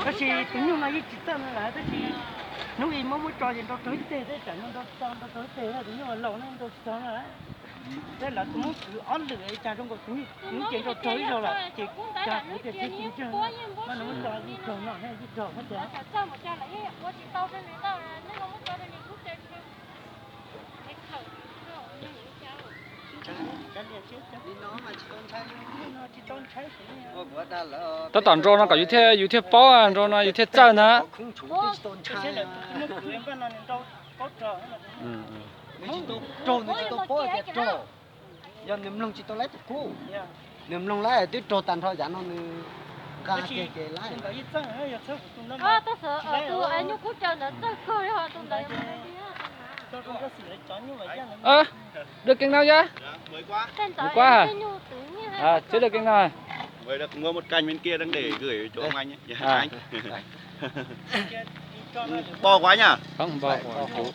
Tab sis tus nyuj no yeej tsis txawj no lawm, tab sis hnub ib muab muab tso ces nrau raug ib teg, tej tsam no nrau tsis tau, nrau raug ib teg, tus nyuj laus no nrau tsis tau no. Tej lawv tus muab kwv ob lwm li cas rau nkaus tus nyuj ces nrau raug ib zaug lawm ces cas kuv tias tsis tsis tsis, no muab tso yeej raug no yeej raug no ces. Tab tom nrau no kom yus thiaj yus thiaj paub, nrau no yus thiaj txawj na. Yog nws mloog tsis tau lawv tus kub, nws mloog lawm twb raug tag nrho yav no nws nqa kiag ces lawm. Dawj keej no yog, kuv kuab, tsis dawj keej no. Npo kuv, npo kuv.